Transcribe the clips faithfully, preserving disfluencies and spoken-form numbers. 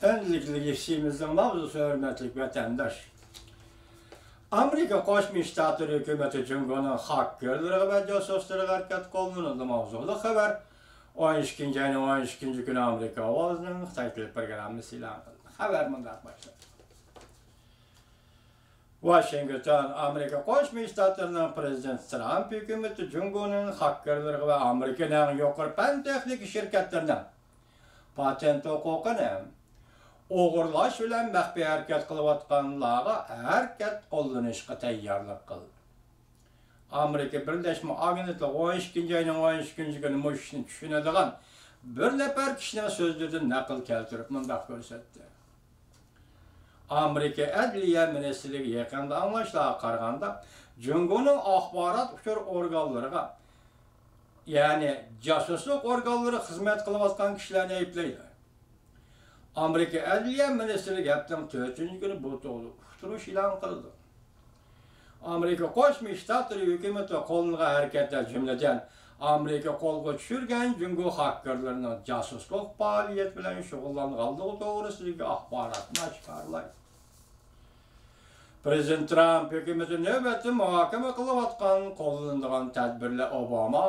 ئەنلىكلىك يىپسىمىزنىڭ ماۋزۇسى، ھۆرمەتلىك ۋەتەنداش. ئامېرىكا قوشما شتاتلىرى ھۆكۈمىتى جۇڭگونىڭ خاككېرلىرىغا ۋە جاسۇسلىرىغا ھەرىكەت قوللىنىدۇ ماۋزۇلۇق خەۋەر ئون ئىككىنچى ئاينىڭ ئون ئىككىنچى كۈنى ئامېرىكا ئاۋازىنىڭ خىتاي تىل پروگراممىسى ئېلان قىلدى. خەۋەر مۇنداق باشلىنىدۇ. ۋاشىنگتون، ئامېرىكا قوشما شتاتلىرىنىڭ پىرېزىدېنتى ترامپ ھۆكۈمىتى جۇڭگونىڭ خاككېرلىرىغا ۋە ئامېرىكىنىڭ يۇقىرى پەن تېخنىكا شىركەتلىرىنىڭ پاتېنت ھوقۇقىنى ئوغرىلاش بىلەن مەخپىي ھەرىكەت قىلىۋاتقانلارغا ھەرىكەت قوللىنىشقا تەييارلىق قىلدى. ئامېرىكا بىرلەشمە ئاگېنتلىقى ئون ئىككىنچى ئاينىڭ ئون ئۈچىنچى كۈنى مۇشۇ ئىشنى چۈشىنىدىغان بىر نەپەر كىشىنىڭ سۆزلىرىدىن نەقىل كەلتۈرۈپ مۇنداق كۆرسەتتى. ئامېرىكا ئەدلىيە مىنىستىرلىكى يېقىندا ئاڭلاشلارغا قارىغاندا، جۇڭگونىڭ ئاخبارات ئۇچۇر ئورگانلىرىغا، يەنى جاسۇسلۇق ئورگانلىرىغا خىزمەت قىلىۋاتقان كىشىلەرنى ئەيىبلەيدۇ. ئامېرىكا ئەدلىيە مىنىستىرلىكى ھەپتىنىڭ تۆتىنچى كۈنى بۇ توغرىلىق ئۇقتۇرۇش ئېلان قىلدى. ئامېرىكا قوشما شتاتلىرى ھۆكۈمىتى قوللىنىدىغان ھەرىكەتلەر، جۈملىدىن، ئامېرىكا قولغا چۈشۈرگەن جۇڭگو خاككېرلىرىنىڭ جاسۇسلۇق پائالىيەت بىلەن شۇغۇللانغانلىقى توغرىسىدىكى ئاخباراتنى ئاشكارىلايدۇ. پىرېزىدېنت ترامپ ھۆكۈمىتى نۆۋەتتە مۇھاكىمە قىلىۋاتقان قوللىنىدىغان تەدبىرلەر ئوباما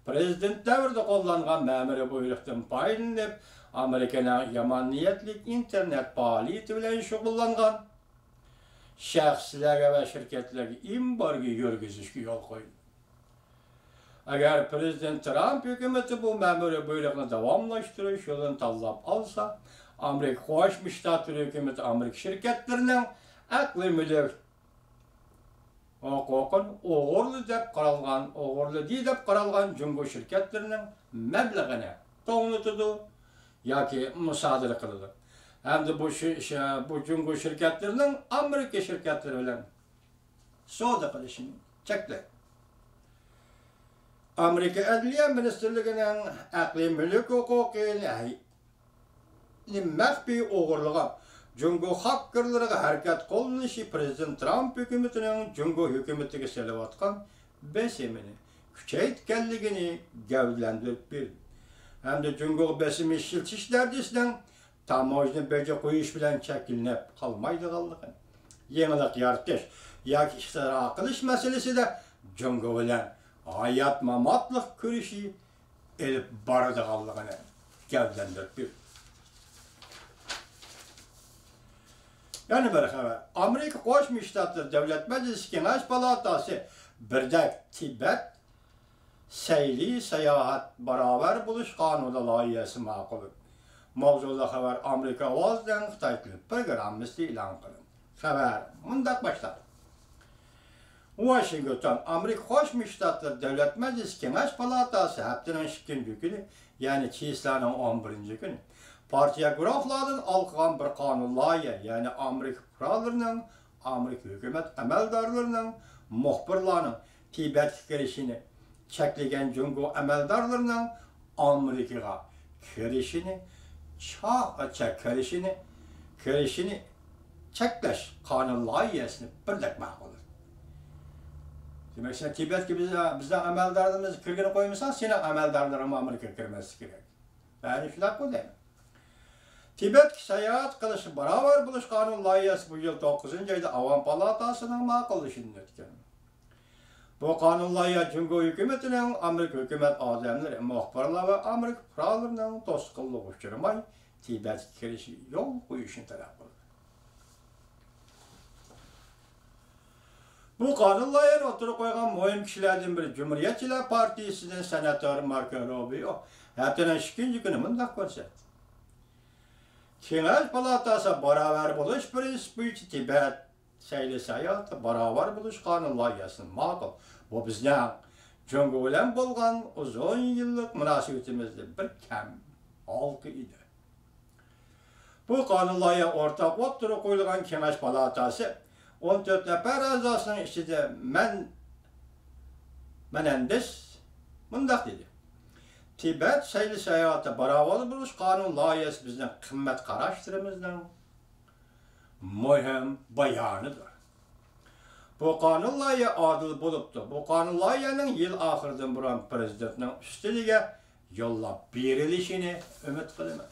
پىرېزىدېنت دەۋرىدە قوللانغان مەمۇرىي بۇيرۇقتىن پايدىلىنىپ، ئامېرىكىنىڭ يامان نىيەتلىك ئىنتېرنېت پائالىيىتى بىلەن شۇغۇللانغان شەخسلەرگە ۋە شىركەتلەرگە ئېمبارگو يۈرگۈزۈشكە يول قويدى. ئەگەر پىرېزىدېنت ترامپ ھۆكۈمىتى بۇ مەمۇرىي بۇيرۇقنى داۋاملاشتۇرۇش يولىنى تاللاپ ئالسا، ئامېرىكا قوشما شتاتلىرى ھۆكۈمىتى ئامېرىكا شىركەتلىرىنىڭ ئەقلىي مۈلۈك ھوقۇقىنى ئوغرىلىدى دەپ قارالغان، ئوغرىلىدى دەپ قارالغان جۇڭگو شىركەتلىرىنىڭ مەبلىغىنى توڭلىتىدۇ ياكى مۇسادىرە قىلىدۇ. ھەمدە بۇ شى-، شى-، بۇ جۇڭگو شىركەتلىرىنىڭ ئامېرىكا شىركەتلىرى بىلەن سودا قىلىشىنى چەكلەيدۇ. ئامېرىكا ئەدلىيە مىنىستىرلىكىنىڭ ئەقلىي مۈلۈك ھوقۇقىنى مەخپىي ئوغرىلىغان جۇڭگو خاككېرلىرىغا ھەرىكەت قوللىنىشى پىرېزىدېنت ترامپ ھۆكۈمىتىنىڭ جۇڭگو ھۆكۈمىتىگە سېلىۋاتقان بېسىمىنى كۈچەيتكەنلىكىنى گەۋدىلەندۈرۈپ بېرىدۇ ھەمدە جۇڭگوغا بېسىم ئىشلىتىش دەرىجىسىنىڭ تاموژنا بېجى قويۇش بىلەن چەكلىنىپ قالمايدىغانلىقىنى، يېڭىلىق يارىتىش ياكى ئىختىرا قىلىش مەسىلىسىدە جۇڭگو بىلەن ھايات-ماماتلىق كۈرىشى ئېلىپ بارىدىغانلىقىنى گەۋدىلەندۈرۈپ بېرىدۇ. يەنە بىر خەۋەر. ئامېرىكا قوشما شتاتلىرى دۆلەت مەجلىسى كېڭەش پالاتاسى بىردەك تىبەت سەيلى ساياھەت باراۋەر بولۇش قانۇنى لايىھەسى ماقۇل. ماۋزۇلۇق خەۋەر ئامېرىكا ئاۋازىنىڭ خىتاي تىلى پروگراممىسى ئېلان قىلدى. خەۋەر مۇنداق باشلانغان. ۋاشىنگتون، ئامېرىكا قوشما شتاتلىرى دۆلەت مەجلىسى كېڭەش پالاتاسى ھەپتىنىڭ ئىككىنچى كۈنى، يەنى چېسلانىڭ ئون بىرىنچى كۈنى، پارتىيە گۇرۇھلاردىن ھالقىغان بىر قانۇن لايىھە، يەنى ئامېرىكا پۇقرالىرىنىڭ، ئامېرىكا ھۆكۈمەت ئەمەلدارلىرىنىڭ، مۇخبىرلارنىڭ تىبەتكە كىرىشىنى چەكلىگەن جۇڭگو ئەمەلدارلىرىنىڭ ئامېرىكىغا كىرىشىنى چا-، چە-، كىرىشىنى، كىرىشىنى چەكلەش قانۇن لايىھەسىنى بىردەك ماقۇللىدى. دېمەك، سەن تىبەتكە بىز-، بىزنىڭ ئەمەلدارلىرىمىزنى كىرگىلى قويمىساڭ، سېنىڭ ئەمەلدارلىرىڭمۇ ئامېرىكىغا كىرمەسلىكى كېرەك. مەنى شۇنداق قىل دەيمەن. تىبەتكە ساياھەت قىلىشقا باراۋەر بولۇش قانۇن لايىھەسى بۇ يىل توققۇزىنچى ئايدا ئاۋام پالاتاسىنىڭ ماقۇللىشىدىن ئۆتكەن. بۇ قانۇن لايىھە جۇڭگو ھۆكۈمىتىنىڭ ئامېرىكا ھۆكۈمەت ئادەملىرى، مۇخبىرلار ۋە ئامېرىكا پۇقرالىرىنىڭ توسقۇنلۇقىغا ئۇچرىماي، تىبەتكە كىرىشىگە يول قويۇشنى تەلەپ قىلدى. بۇ قانۇن لايىھەنى ئوتتۇرىغا قويغان مۇھىم كىشىلەردىن بىرى، جۇمھۇرىيەتچىلەر پارتىيىسىدىن سېناتور ماركو روبىيو ھەپتىنىڭ ئىككىنچى كۈنى مۇنداق كۆرسەتتى. كېڭەش پالاتاسى باراۋەر بولۇش پىرىنسىپى بويىچە تىبەت سەيلە ساياھىتى باراۋەر بولۇش قانۇن لايىھەسىنى ماقۇل. بۇ بىزنىڭ جۇڭگو بىلەن بولغان ئۇزۇن يىللىق مۇناسىۋىتىمىزدە بىر كەم ھالقا ئىدى. بۇ قانۇن لايىھە ئورتاق ئوتتۇرىغا قويۇلغان كېڭەش پالاتاسى ئون تۆت نەپەر ئەزاسىنىڭ ئىچىدە مەن، مەنەندىس مۇنداق دېدى: تىبەت سەيلە ساياھىتى باراۋەر بولۇش قانۇن لايىھەسى بىزنىڭ قىممەت قاراشلىرىمىزنىڭ مۇھىم بايانىدۇر. بۇ قانۇن لايىھە ئادىل بولۇپتۇ. بۇ قانۇن لايىھەنىڭ يىل ئاخىرىدىن بۇرۇن پىرېزىدېنتنىڭ ئۈستىلىگە يوللاپ بېرىلىشىنى ئۈمىد قىلىمەن.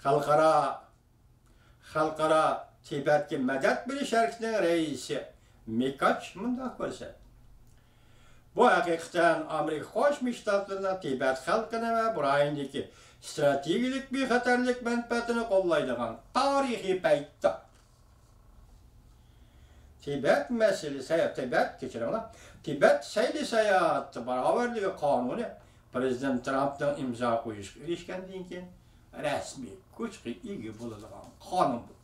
خەلقئارا، خەلقئارا تىبەتكە مەدەت بېرىش ھەرىكىتىنىڭ رەئىسى مىكاچ مۇنداق كۆرسەتتى: بۇ ھەقىقەتەن ئامېرىكا قوشما شتاتلىرىنىڭ تىبەت خەلقىنى ۋە بۇ رايوندىكى ستراتېگىيەلىك بىخەتەرلىك مەنپەئەتىنى قوللايدىغان تارىخىي پەيتتە. تىبەت مەسىلىسى، تىبەت، كەچۈرۈڭلار، تىبەت سەيلە ساياھەت باراۋەرلىكى قانۇنى پىرېزىدېنت ترامپنىڭ ئىمزا قويۇشىغا ئېرىشكەندىن كېيىن رەسمىي كۈچكە ئىگە بولىدىغان قانۇن بۇ.